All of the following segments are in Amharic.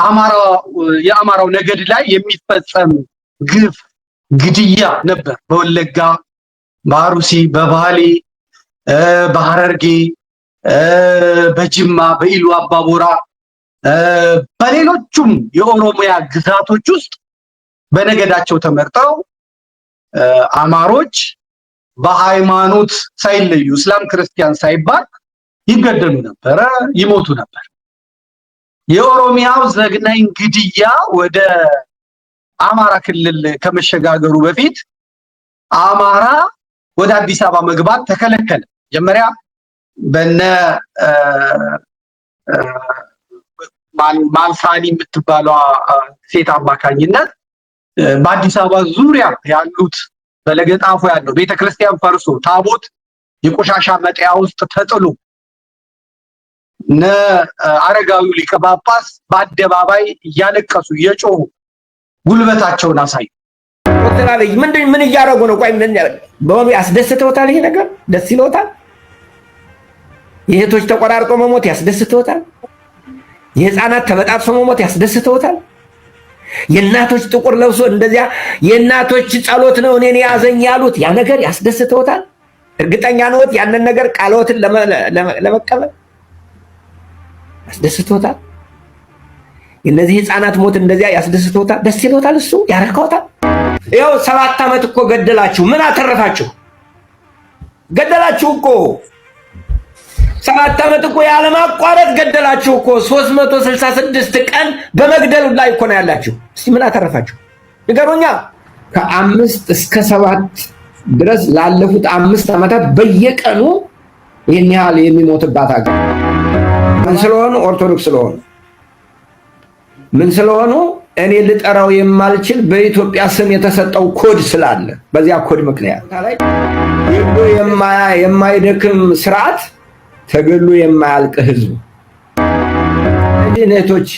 አማራ የአማራው ነገድ ላይ የሚፈጸም ግፍ፣ ግድያ ነበር። በወለጋ፣ በአሩሲ፣ በባሌ፣ በሐረርጌ፣ በጅማ፣ በኢሉ አባቦራ፣ በሌሎቹም የኦሮሚያ ግዛቶች ውስጥ በነገዳቸው ተመርጠው አማሮች በሃይማኖት ሳይለዩ፣ እስላም ክርስቲያን ሳይባል ይገደሉ ነበረ፣ ይሞቱ ነበር። የኦሮሚያው ዘግናኝ ግድያ ወደ አማራ ክልል ከመሸጋገሩ በፊት አማራ ወደ አዲስ አበባ መግባት ተከለከለ። መጀመሪያ በነ ማንሳኒ የምትባሏ ሴት አማካኝነት በአዲስ አበባ ዙሪያ ያሉት፣ በለገጣፎ ያለው ቤተክርስቲያን ፈርሶ ታቦት የቆሻሻ መጣያ ውስጥ ተጥሎ፣ እነ አረጋዊው ሊቀ ጳጳስ በአደባባይ እያለቀሱ እየጮሁ ጉልበታቸውን አሳዩ። ዶክተር አብይ ምንድን ምን እያደረጉ ነው? ቆይ በሆኑ ያስደስተውታል? ይሄ ነገር ደስ ይለውታል? የእህቶች ተቆራርጦ መሞት ያስደስተውታል? የህፃናት ተበጣጥሶ መሞት ያስደስተውታል? የእናቶች ጥቁር ለብሶ እንደዚያ የእናቶች ጸሎት ነው እኔን የያዘኝ ያሉት ያ ነገር ያስደስተውታል? እርግጠኛ ነዎት? ያንን ነገር ቃልዎትን ለመቀበል ያስደስተውታል? የእነዚህ ህፃናት ሞት እንደዚያ ያስደስተውታል? ደስ ይለውታል? እሱ ያረካውታል? ይኸው 7 ዓመት እኮ ገደላችሁ። ምን አተረፋችሁ? ገደላችሁ እኮ፣ 7 ዓመት እኮ ያለማቋረጥ ገደላችሁ እኮ። 366 ቀን በመግደሉ ላይ እኮ ነው ያላችሁ። እስቲ ምን አተረፋችሁ ንገሩኛ። ከ5 እስከ 7 ድረስ ላለፉት 5 ዓመታት በየቀኑ ይህን ያህል የሚሞትባት ሀገር ምን ስለሆኑ? ኦርቶዶክስ ስለሆኑ፣ ምን ስለሆኑ፣ እኔ ልጠራው የማልችል በኢትዮጵያ ስም የተሰጠው ኮድ ስላለ በዚያ ኮድ ምክንያት የማይደክም ስርዓት፣ ተገሎ የማያልቅ ህዝብ። እነዚህን እህቶች፣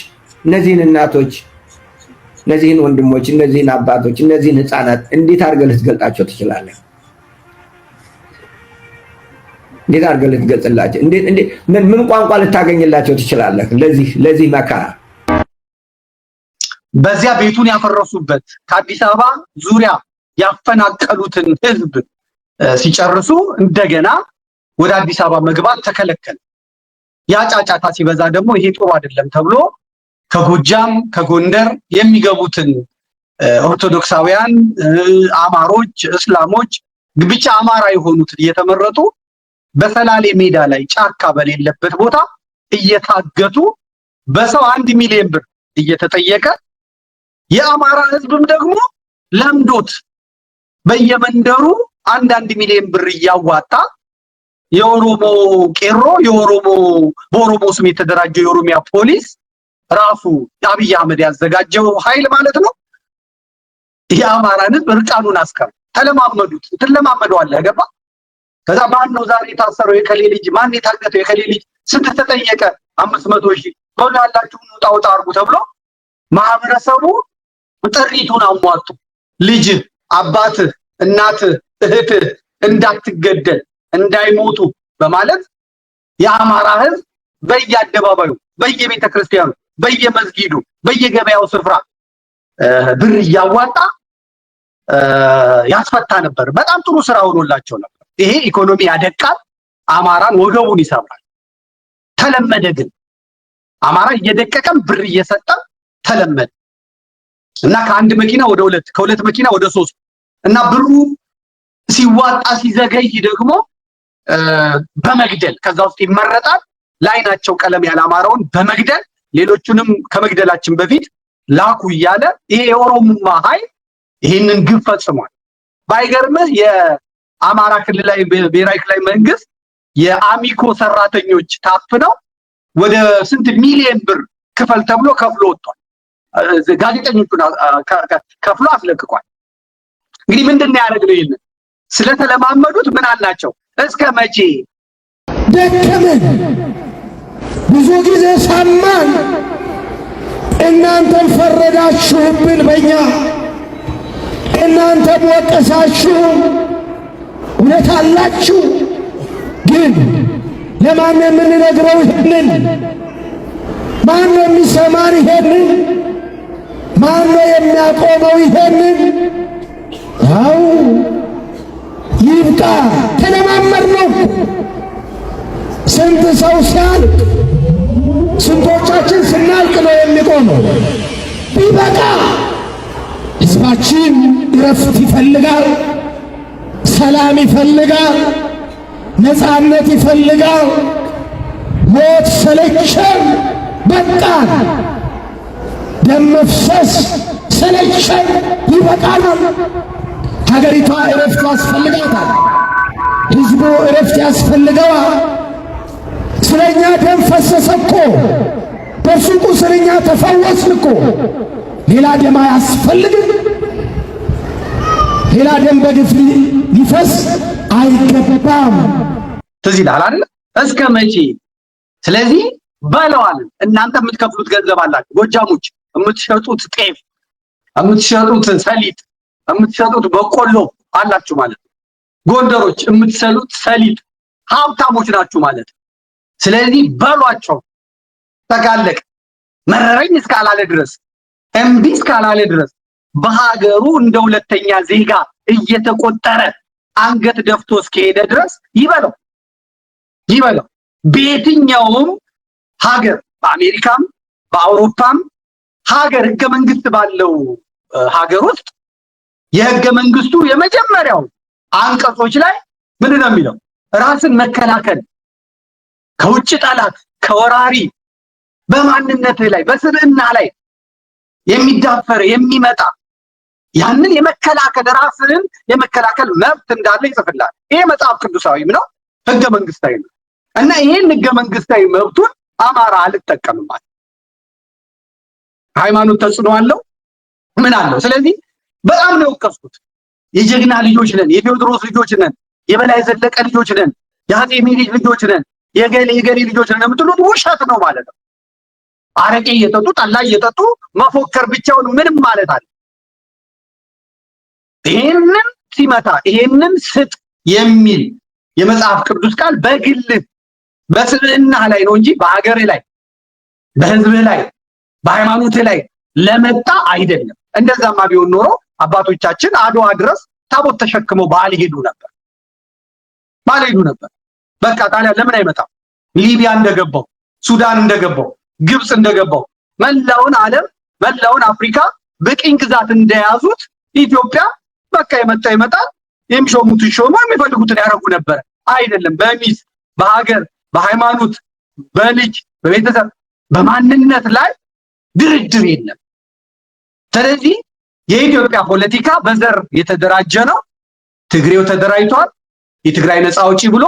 እነዚህን እናቶች፣ እነዚህን ወንድሞች፣ እነዚህን አባቶች፣ እነዚህን ህፃናት እንዴት አድርገህ ልትገልጣቸው ትችላለህ? እንዴት አድርገህ ልትገልጽላቸው? ምን ቋንቋ ልታገኝላቸው ትችላለህ? ለዚህ መከራ። በዚያ ቤቱን ያፈረሱበት፣ ከአዲስ አበባ ዙሪያ ያፈናቀሉትን ህዝብ ሲጨርሱ እንደገና ወደ አዲስ አበባ መግባት ተከለከለ። ያ ጫጫታ ሲበዛ ደግሞ ይሄ ጥሩ አይደለም ተብሎ ከጎጃም ከጎንደር የሚገቡትን ኦርቶዶክሳውያን፣ አማሮች፣ እስላሞች፣ ብቻ አማራ የሆኑትን እየተመረጡ በሰላሌ ሜዳ ላይ ጫካ በሌለበት ቦታ እየታገቱ በሰው 1 ሚሊዮን ብር እየተጠየቀ፣ የአማራ ህዝብም ደግሞ ለምዶት በየመንደሩ አንዳንድ ሚሊዮን ብር እያዋጣ የኦሮሞ ቄሮ፣ የኦሮሞ በኦሮሞ ስም የተደራጀው የኦሮሚያ ፖሊስ፣ ራሱ አብይ አህመድ ያዘጋጀው ኃይል ማለት ነው። የአማራን ህዝብ እርቃኑን አስቀር ተለማመዱት። ትለማመደዋለህ፣ ገባ? ከዛ ማን ነው ዛሬ የታሰረው? የከሌ ልጅ። ማን የታገተው? የከሌ ልጅ። ስንት ተጠየቀ? 500,000። በሉ ያላችሁን ውጣ ውጣ አድርጉ ተብሎ ማህበረሰቡ ጥሪቱን አሟጡ። ልጅህ፣ አባትህ፣ እናትህ፣ እህትህ እንዳትገደል፣ እንዳይሞቱ በማለት የአማራ ህዝብ በየአደባባዩ፣ በየቤተ ክርስቲያኑ፣ በየመስጊዱ፣ በየገበያው ስፍራ ብር እያዋጣ ያስፈታ ነበር። በጣም ጥሩ ስራ ሆኖላቸው ነበር። ይሄ ኢኮኖሚ ያደቃል፣ አማራን ወገቡን ይሰብራል። ተለመደ። ግን አማራ እየደቀቀም ብር እየሰጠ ተለመደ እና ከአንድ መኪና ወደ ሁለት፣ ከሁለት መኪና ወደ ሶስት እና ብሩ ሲዋጣ ሲዘገይ ደግሞ በመግደል ከዛ ውስጥ ይመረጣል። ላይናቸው ቀለም ያላማረውን በመግደል፣ ሌሎቹንም ከመግደላችን በፊት ላኩ እያለ ይሄ የኦሮሙማ ኃይል ይህንን ግፍ ፈጽሟል። ባይገርምህ የአማራ ክልላዊ ብሔራዊ ክልላዊ መንግስት የአሚኮ ሰራተኞች ታፍነው ወደ ስንት ሚሊየን ብር ክፈል ተብሎ ከፍሎ ወጥቷል። ጋዜጠኞቹን ከፍሎ አስለቅቋል። እንግዲህ ምንድን ነው ያደረግነው? ይህንን ስለተለማመዱት ምን አልናቸው? እስከ መቼ? ደከመን፣ ብዙ ጊዜ ሰማን፣ እናንተም ፈረዳችሁብን በእኛ፣ እናንተም ወቀሳችሁ። እውነት አላችሁ፣ ግን ለማን የምንነግረው ይህንን? ማን የሚሰማን? ያቆመው ይሄንን። አው ይብቃ። ተለማመድ ነው። ስንት ሰው ሲያልቅ፣ ስንቶቻችን ስናልቅ ነው የሚቆመው? ቢበቃ። ሕዝባችን እረፍት ይፈልጋል፣ ሰላም ይፈልጋል፣ ነፃነት ይፈልጋል። ሞት ሰለቸን፣ በቃን። ደም መፍሰስ ሰለቸን፣ ይበቃል። ሀገሪቷ እረፍት ያስፈልጋታል። ሕዝቡ እረፍት ያስፈልገዋል። ስለኛ ደም ፈሰሰ እኮ፣ በእርሱ ቁስል እኛ ተፈወስን እኮ። ሌላ ደም አያስፈልግም። ሌላ ደም በግፍ ሊፈስ አይገባም። ትዝ ይልሃል አይደል? እስከ መቼ? ስለዚህ በለዋል። እናንተ የምትከፍሉት ገንዘብ አላችሁ። ጎጃሞች የምትሸጡት ጤፍ፣ የምትሸጡት ሰሊጥ፣ የምትሸጡት በቆሎ አላችሁ ማለት ነው። ጎንደሮች የምትሰሉት ሰሊጥ፣ ሀብታሞች ናችሁ ማለት ነው። ስለዚህ በሏቸው። ተጋለቅ መረረኝ እስካላለ ድረስ፣ እምቢ እስካላለ ድረስ፣ በሀገሩ እንደ ሁለተኛ ዜጋ እየተቆጠረ አንገት ደፍቶ እስከሄደ ድረስ ይበለው ይበለው። በየትኛውም ሀገር፣ በአሜሪካም በአውሮፓም ሀገር፣ ህገ መንግስት ባለው ሀገር ውስጥ የህገ መንግስቱ የመጀመሪያው አንቀጾች ላይ ምንድን ነው የሚለው? ራስን መከላከል ከውጭ ጠላት፣ ከወራሪ፣ በማንነትህ ላይ፣ በስብዕና ላይ የሚዳፈር፣ የሚመጣ፣ ያንን የመከላከል፣ ራስህን የመከላከል መብት እንዳለ ይጽፍላል። ይሄ መጽሐፍ ቅዱሳዊም ነው፣ ህገ መንግስታዊ ነው። እና ይሄን ህገ መንግስታዊ መብቱን አማራ አልጠቀምም ማለት ሃይማኖት ተጽዕኖ አለው፣ ምን አለው። ስለዚህ በጣም ነው የወቀስኩት። የጀግና ልጆች ነን፣ የቴዎድሮስ ልጆች ነን፣ የበላይ ዘለቀ ልጆች ነን፣ የአፄ ምኒልክ ልጆች ነን፣ የገሌ የገሌ ልጆች ነን የምትሉት ውሸት ነው ማለት ነው። አረቄ እየጠጡ፣ ጠላ እየጠጡ መፎከር ብቻውን ምንም ማለት አለ። ይሄንን ሲመታ፣ ይሄንን ስጥ የሚል የመጽሐፍ ቅዱስ ቃል በግልህ በስብዕና ላይ ነው እንጂ በሀገርህ ላይ፣ በህዝብህ ላይ፣ በሃይማኖትህ ላይ ለመጣ አይደለም። እንደዛማ ቢሆን ኖሮ አባቶቻችን አድዋ ድረስ ታቦት ተሸክመው ባልሄዱ ነበር፣ ባልሄዱ ነበር። በቃ ጣሊያን ለምን አይመጣም? ሊቢያ እንደገባው፣ ሱዳን እንደገባው፣ ግብፅ እንደገባው፣ መላውን ዓለም፣ መላውን አፍሪካ በቅኝ ግዛት እንደያዙት ኢትዮጵያ በቃ የመጣ ይመጣል፣ የሚሾሙትን ሾመው የሚፈልጉትን ያደርጉ ነበር። አይደለም፣ በሚስት፣ በሀገር፣ በሃይማኖት፣ በልጅ፣ በቤተሰብ፣ በማንነት ላይ ድርድር የለም። ስለዚህ የኢትዮጵያ ፖለቲካ በዘር የተደራጀ ነው። ትግሬው ተደራጅቷል፣ የትግራይ ነፃ አውጪ ብሎ፣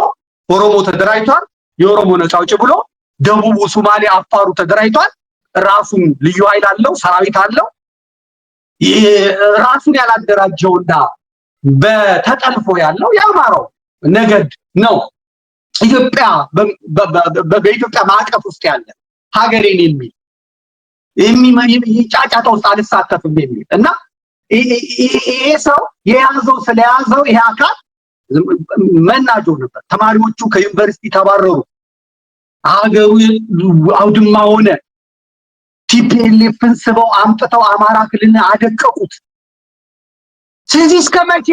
ኦሮሞ ተደራጅቷል፣ የኦሮሞ ነፃ አውጪ ብሎ፣ ደቡቡ፣ ሶማሌ፣ አፋሩ ተደራጅቷል። ራሱን ልዩ ኃይል አለው፣ ሰራዊት አለው። ራሱን ያላደራጀውና በተጠልፎ ያለው የአማራው ነገድ ነው። ኢትዮጵያ፣ በኢትዮጵያ ማዕቀፍ ውስጥ ያለ፣ ሀገሬን የሚል፣ ጫጫታ ውስጥ አልሳተፍም የሚል። እና ይሄ ሰው የያዘው ስለያዘው ይሄ አካል መናጆ ነበር። ተማሪዎቹ ከዩኒቨርሲቲ ተባረሩ። ሀገሩ አውድማ ሆነ። TPLF ን ስበው አምጥተው አማራ ክልልን አደቀቁት። ስለዚህ እስከ መቼ?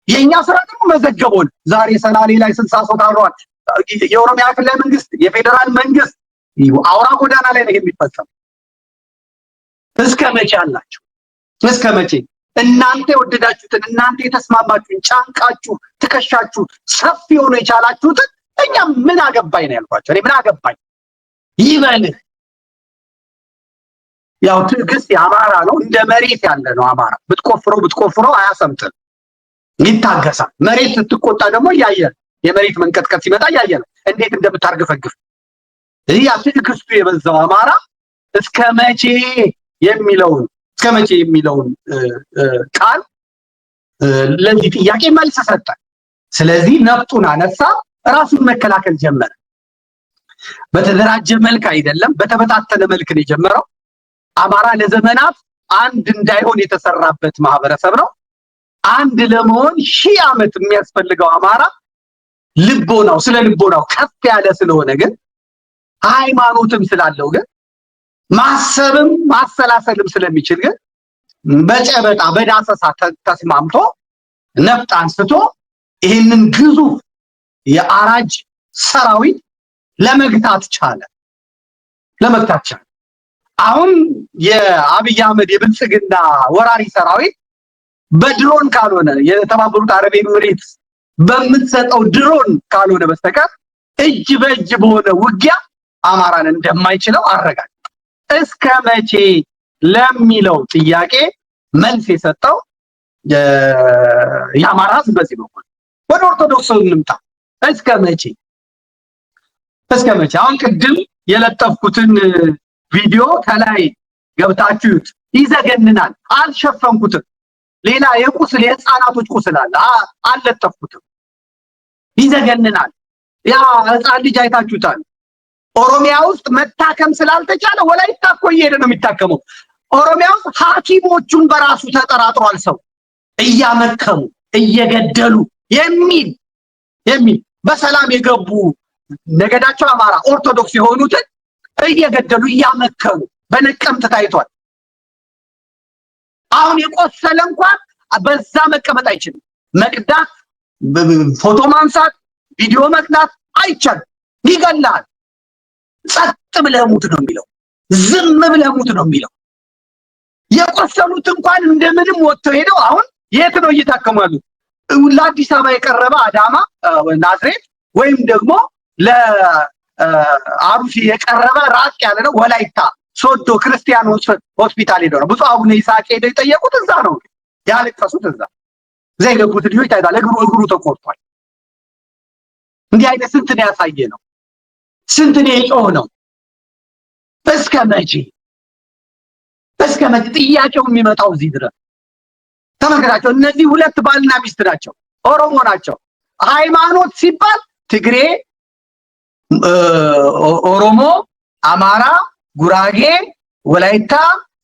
የኛ ስራ ደግሞ መዘገቡን። ዛሬ ሰላሌ ላይ 60 ሰው ታሯል። የኦሮሚያ ክልላዊ መንግስት፣ የፌዴራል መንግስት፣ አውራ ጎዳና ላይ ነው የሚፈጸም። እስከ መቼ አላችሁ? እስከ መቼ? እናንተ የወደዳችሁትን፣ እናንተ የተስማማችሁን፣ ጫንቃችሁ ትከሻችሁ ሰፊ ሆኖ የቻላችሁትን እኛ ምን አገባኝ ነው ያልኳቸው። እኔ ምን አገባኝ ይበልህ። ያው ትዕግስት የአማራ ነው፣ እንደ መሬት ያለ ነው። አማራ ብትቆፍረው ብትቆፍረው አያሰምጥም፣ ይታገሳል። መሬት ስትቆጣ ደግሞ እያየ፣ የመሬት መንቀጥቀጥ ሲመጣ እያየ ነው እንዴት እንደምታርገፈግፍ። ይህ ያ ትዕግስቱ የበዛው አማራ እስከ መቼ የሚለውን ቃል ለዚህ ጥያቄ መልስ ሰጠ። ስለዚህ ነፍጡን አነሳ፣ ራሱን መከላከል ጀመረ። በተደራጀ መልክ አይደለም፣ በተበታተነ መልክ ነው የጀመረው። አማራ ለዘመናት አንድ እንዳይሆን የተሰራበት ማህበረሰብ ነው። አንድ ለመሆን 1000 ዓመት የሚያስፈልገው አማራ ልቦናው ስለ ልቦናው ከፍ ያለ ስለሆነ ግን፣ ሃይማኖትም ስላለው ግን፣ ማሰብም ማሰላሰልም ስለሚችል ግን በጨበጣ በዳሰሳ ተስማምቶ ነፍጥ አንስቶ ይህንን ግዙፍ የአራጅ ሰራዊት ለመግታት ቻለ፣ ለመግታት ቻለ። አሁን የአብይ አህመድ የብልጽግና ወራሪ ሰራዊት በድሮን ካልሆነ፣ የተባበሩት አረብ ኤሚሬትስ በምትሰጠው ድሮን ካልሆነ በስተቀር እጅ በእጅ በሆነ ውጊያ አማራን እንደማይችለው አረጋግጧል። እስከ መቼ ለሚለው ጥያቄ መልስ የሰጠው የአማራ ህዝብ በዚህ በኩል። ወደ ኦርቶዶክስ እንምጣ። እስከ መቼ? እስከ መቼ? አሁን ቅድም የለጠፍኩትን ቪዲዮ ከላይ ገብታችሁት ይዘገንናል። አልሸፈንኩትም። ሌላ የቁስል የህፃናቶች ቁስል አለ፣ አልለጠፍኩትም። ይዘገንናል። ያ ህፃን ልጅ አይታችሁታል። ኦሮሚያ ውስጥ መታከም ስላልተቻለ ወላይታ እኮ እየሄደ ነው የሚታከመው። ኦሮሚያ ውስጥ ሐኪሞቹን በራሱ ተጠራጥሯል። ሰው እያመከሙ እየገደሉ የሚል በሰላም የገቡ ነገዳቸው አማራ ኦርቶዶክስ የሆኑትን እየገደሉ እያመከኑ በነቀምት ታይቷል። አሁን የቆሰለ እንኳን በዛ መቀመጥ አይችልም። መቅዳት፣ ፎቶ ማንሳት፣ ቪዲዮ መቅዳት አይቻልም። ይገላል። ጸጥ ብለህ ሙት ነው የሚለው። ዝም ብለህ ሙት ነው የሚለው። የቆሰሉት እንኳን እንደምንም ወጥተው ሄደው አሁን የት ነው እየታከሙ ያሉት? ለአዲስ አበባ የቀረበ አዳማ፣ ናዝሬት ወይም ደግሞ ለአሩሲ የቀረበ ራቅ ያለ ነው ወላይታ ሶዶ ክርስቲያን ሆስፒታል ሄደው ነው። ብፁዕ አቡነ ይስሐቅ ሄደው የጠየቁት እዛ ነው ያለቀሱት። እዛ የገቡት ልጆች ታይቷል። እግሩ እግሩ ተቆርጧል። እንዲህ አይነት ስንት ነው ያሳየ ነው፣ ስንት ነው የጮህ ነው። እስከ መቼ? እስከ መቼ? ጥያቄው የሚመጣው እዚህ ድረስ ተመልከታቸው። እነዚህ ሁለት ባልና ሚስት ናቸው፣ ኦሮሞ ናቸው። ሃይማኖት ሲባል ትግሬ፣ ኦሮሞ፣ አማራ፣ ጉራጌ፣ ወላይታ፣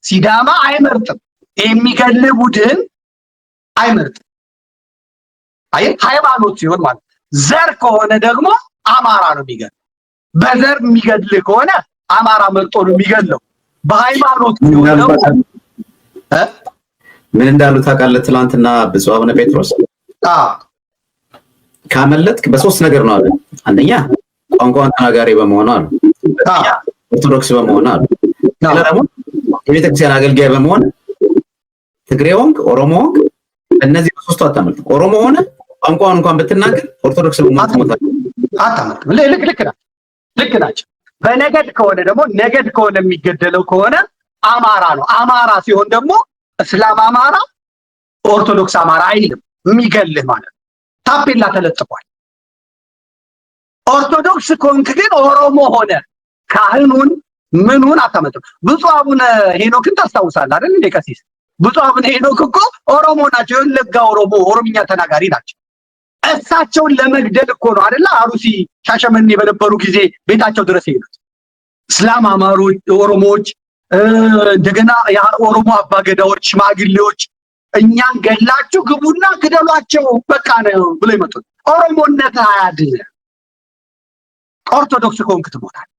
ሲዳማ አይመርጥም። የሚገል ቡድን አይመርጥም። አይ ሃይማኖት ሲሆን ማለት ዘር ከሆነ ደግሞ አማራ ነው የሚገድል። በዘር የሚገድል ከሆነ አማራ መርጦ ነው የሚገድለው። በሃይማኖት ሲሆን ደግሞ ምን እንዳሉ ታውቃለህ? ትናንትና ብፁዕ አቡነ ጴጥሮስ ካመለጥክ በሶስት ነገር ነው አለ። አንደኛ ቋንቋውን ተናጋሪ በመሆኑ አሉ፣ ኦርቶዶክስ በመሆኑ አሉ፣ ሌላ ደግሞ የቤተክርስቲያን አገልጋይ በመሆን፣ ትግሬ ሆንክ ኦሮሞ ሆንክ እነዚህ በሶስቱ አታመልጥም። ኦሮሞ ሆነ ቋንቋውን እንኳን ብትናገር ኦርቶዶክስ በመሆን ትሞታለህ። አታመልጥም። ልክ ልክ ናቸው፣ ልክ ናቸው። በነገድ ከሆነ ደግሞ ነገድ ከሆነ የሚገደለው ከሆነ አማራ ነው። አማራ ሲሆን ደግሞ እስላም አማራ፣ ኦርቶዶክስ አማራ አይልም። የሚገልህ ማለት ነው። ታፔላ ተለጥፏል። ኦርቶዶክስ ከሆንክ ግን ኦሮሞ ሆነ ካህኑን ምኑን አታመልጥም። ብፁዕ አቡነ ሄኖክን ታስታውሳለህ አይደል እንዴ ቀሲስ? ብፁዕ አቡነ ሄኖክ እኮ ኦሮሞ ናቸው። የወለጋ ኦሮሞ፣ ኦሮምኛ ተናጋሪ ናቸው። እሳቸውን ለመግደል እኮ ነው አይደለ? አሩሲ ሻሸመኔ በነበሩ ጊዜ ቤታቸው ድረስ የሄዱት። እስላም አማሮች፣ ኦሮሞዎች፣ እንደገና የኦሮሞ አባገዳዎች፣ ሽማግሌዎች እኛን ገላችሁ ግቡና ግደሏቸው በቃ ነው ብለው ይመጡት። ኦሮሞነት አያድን። ኦርቶዶክስ ከሆንክ ትሞታለህ።